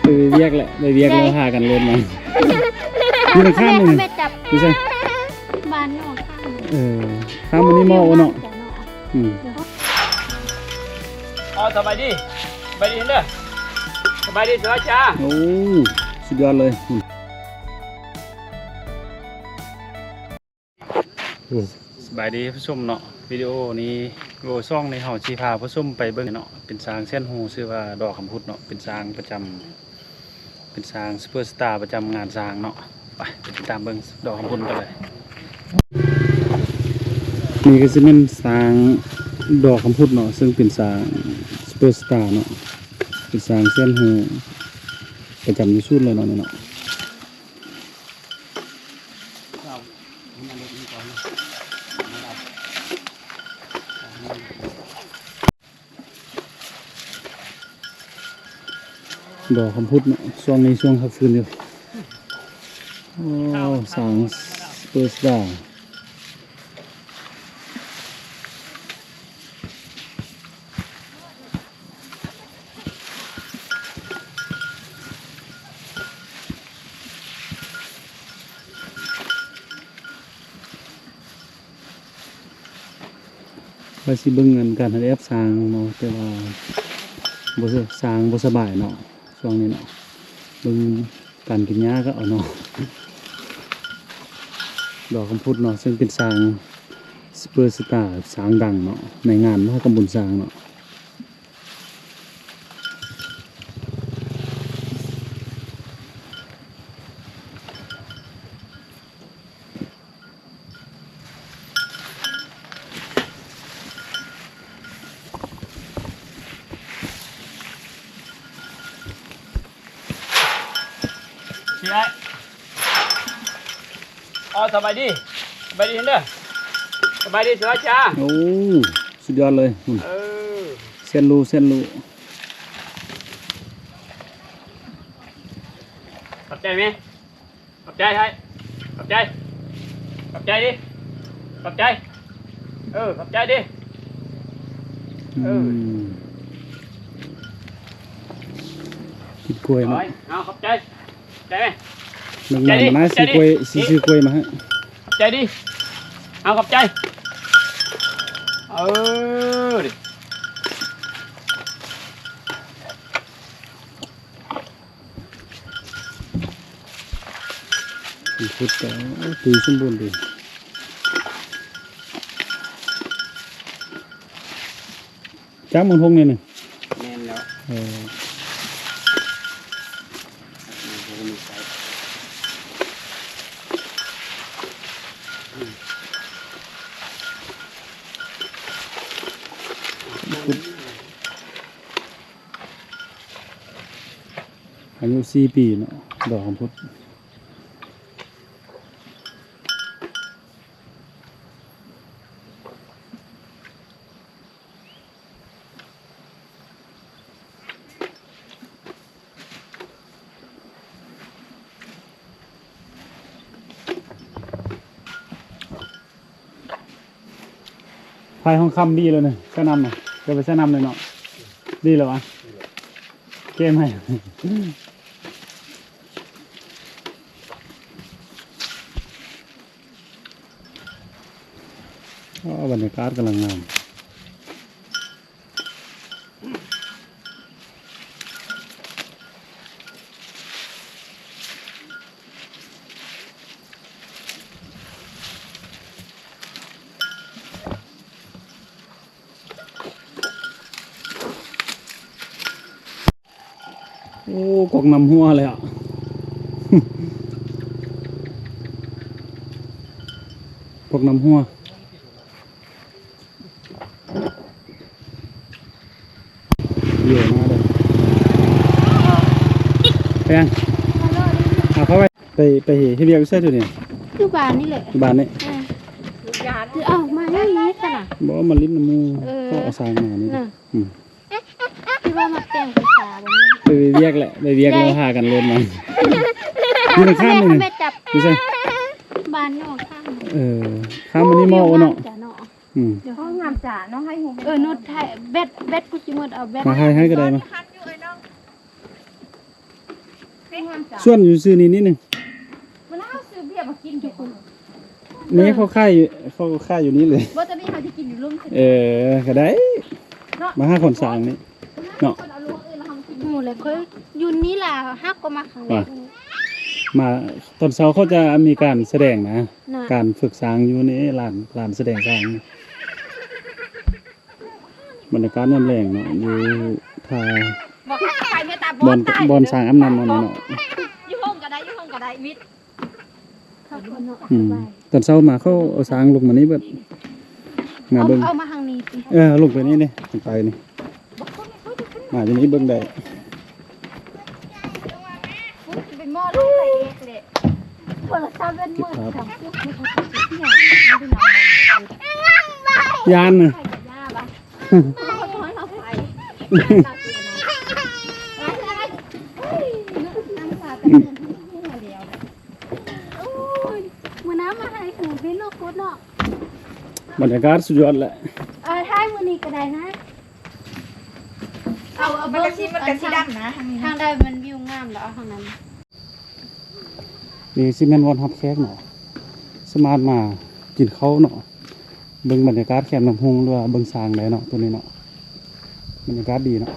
ໄປວຽກແຫຼະ ໄປວຽກແລ້ວ ພາກັນລົງມາ. ຢູ່ໃນຂ້າງນີ້ ແມ່ຈັບ ຢູ່ໃສ? ບ້ານນອກຂ້າງ. ເອີ ຂ້າງມັນນີ້ເໝາະເນາະ. ອືມ. ອໍ ສະບາຍດີ ສະບາຍດີເດີ ສະບາຍດີ ສະບາຍຈ້າ. ໂອ້ ສຸດຍອດເລີຍ. ສະບາຍດີຜູ້ຊົມເນາະ ວິດີໂອນີ້ ວິດີໂອຊ່ອງນີ້ເຮົາຊິພາຜູ້ຊົມໄປເບິ່ງເນາະ ເປັນຊ້າງແສນຮູ້ ຊື່ວ່າດອກຄຳພຸດເນາະ ເປັນຊ້າງປະຈຳ ເປັນຊ້າງຊຸບເປີສະຕາປະຈຳງານຊ້າງເນາະ. ໄປ ໄປຕິດຕາມເບິ່ງດອກຄຳພຸດກັນເລີຍ. ນີ້ກໍຊິແມ່ນຊ້າງດອກຄຳພຸດເນາະ ເຊິ່ງເປັນຊ້າງຊຸບເປີສະຕາເນາະ ເປັນຊ້າງແສນຮູ້ປະຈຳຢູ່ສູນເລີຍເນາະ ນີ້ເນາະ. ດອກຄຳພຸດເນາະ ຊ່ວງນີ້ຊ່ວງພັກຟື້ນຢູ່. ໂອ້ ຊ້າງຊຸບເປີສະຕາ. ວ່າຊິເບິ່ງອັນການຮັດແອບຊ້າງເນາະ ແຕ່ວ່າບໍ່ ຊ້າງບໍ່ສະບາຍເນາະ ຊ່ວງນີ້ເນາະ. ເບິ່ງການກິນຫຍ້າກໍເອົາເນາະ. ດອກຄຳພຸດເນາະ ເຊິ່ງເປັນຊ້າງຊຸບເປີສະຕາ ຊ້າງດັງເນາະ ໃນງານມະຫະກຳບຸນຊ້າງເນາະ. ຊິໄດ້. ອໍ ສະບາຍດີ ສະບາຍດີເດີ ສະບາຍດີ ສະບາຍຈ້າ. ໂອ້ ສຸດຍອດເລີຍ. ເອີ ແສນຮູ້ ແສນຮູ້. ຂອບໃຈແມ່. ຂອບໃຈໃຫ້ ຂອບໃຈ ຂອບໃຈດິ ຂອບໃຈ. ເອີ ຂອບໃຈດິ. ເອີ ອືມ ກິນກ້ວຍເນາະ. ເອົາ ຂອບໃຈ ຂອບໃຈແມ່. ໜຶ່ງໃໝ່ມານະ ຊື້ກ້ວຍ ຊິຊື້ກ້ວຍມາໃຫ້. ຂອບໃຈດິ ເອົາ ຂອບໃຈ. ເອີ ດີ. ມັນຂຸດແຕ່ ໂອ້ ປຸຍສົມບູນດີ. ຈັກມັນຫົກນີ້ນີ້? ແມ່ນແລ້ວ. ເອີ ມັນບໍ່ມີໃຊ້. ອາຍຸສີ່ປີເນາະ ດອກຄຳພຸດ. ພາຍທອງຄຳດີແລ້ວນີ້ ໃສ່ນ້ຳນະ ຈະໄປໃສ່ນ້ຳແລ້ວເນາະ. ດີແລ້ວຫວາ? ແກ້ໃໝ່. ອໍ ບັນຍາກາດກຳລັງງາມ. ໂອ້ ກອກນ້ຳຮົ່ວແລ້ວ ກອກນ້ຳຮົ່ວ. ເຍອະມາກເດີ ແພງ ເອົາເຂົ້າໄວ້. ໄປ ໄປເຮັດວຽກຢູ່ໃສດຽວນີ້? ຢູ່ບ້ານນີ້ແຫຼະ ຢູ່ບ້ານນີ້. ເອີ ເອົາມາຫຍັງນີ້ຊັ້ນນະ? ບໍ່ ມາຫຼິ້ນນຳໝູ່. ເອີ ເຂົາເອົາຊ້າງມານີ້. ອືມ ທີ່ວ່າມາແຕ່ງພາສາບໍ່ແມ່ນ ໄປວຽກແຫຼະ ໄປວຽກແລ້ວພາກັນລົງມາ. ຢູ່ໃນຂ້າງນີ້ ແມ່ຈັບ ຢູ່ໃສ? ບ້ານນອກຂ້າງ. ເອີ ຂ້າງມັນນີ້ເໝາະເນາະ. ອືມ ຫ້ອງນ້ຳຈາເນາະ ໃຫ້ຫູແມ່. ເອີ ໂນ້ດໄທ ແບັດ ແບັດກູຊິໝົດ ເອົາແບັດ ມາໃຫ້ ໃຫ້ກໍໄດ້ມາ. ຊວນຢູ່ຊື່ນີ້ນິດໜຶ່ງ ມື້ໜ້າເຮົາຊື້ເບຍມາກິນຢູ່ພຸ້ນ ນີ້ເຂົາຂາຍຢູ່ ເຂົາຂາຍຢູ່ນີ້ເລີຍ ບໍ່ ແຕ່ນີ້ເຮົາຊິກິນຢູ່ລຸ່ມ ເອີ ກໍໄດ້ ເນາະ ມາຫາຄອນຊ້າງນີ້ເນາະ ໝູ່ແຫຼະ ຂ້ອຍຢູ່ນີ້ລະ ຮັກກໍມາຄັ້ງແລກ ມາຕອນເຊົ້າເຂົາຈະມີການສະແດງນະ ນະ ການຝຶກຊ້າງຢູ່ໃນລານ ລານສະແດງຊ້າງ ບັນຍາກາດຍາມແລງເນາະ ຢູ່ທ່າ ບໍ່ ບໍ່ ບໍ່ ບ່ອນ ບ່ອນຊ້າງອາບນ້ຳນັ້ນເນາະ ຢູ່ຫ້ອງກໍໄດ້ ຢູ່ຫ້ອງກໍໄດ້ ມິດ ອືມ ຕອນເຊົ້າມາເຂົາເອົາຊ້າງລົງມານີ້ເບິດ ມາເບິ່ງ ເອົາ ເອົາມາທາງນີ້ຕິ ເອີ ລົງໄປນີ້ນີ້ ໄປນີ້ ມາຢູ່ນີ້ເບິ່ງໄດ້ ໂທລະສັບແມ່ນໝົດ ຢ້ານນະ ມື້ໜ້າມາໃຫ້ຫູເປັນໂລກໂຄດເນາະ ບັນຍາກາດສຸດຍອດແຫຼະ ເອີ ຖ່າຍມື້ນີ້ກໍໄດ້ນະ ເອົາ ເອົາ ມັນກະຊິ ມັນກະຊິດຳນະ ທາງນີ້ ທາງໃດມັນວິວງາມແລ້ວເອົາທາງນັ້ນ ນີ້ຊິແມ່ນບ່ອນຮັບແຂກເນາະ ສາມາດມາກິນເຂົ້າເນາະ ເບິ່ງບັນຍາກາດແຄມນ້ຳຮຸ່ງ ຫຼືວ່າເບິ່ງຊ້າງໄດ້ເນາະ ໂຕນີ້ເນາະ ບັນຍາກາດດີເນາະ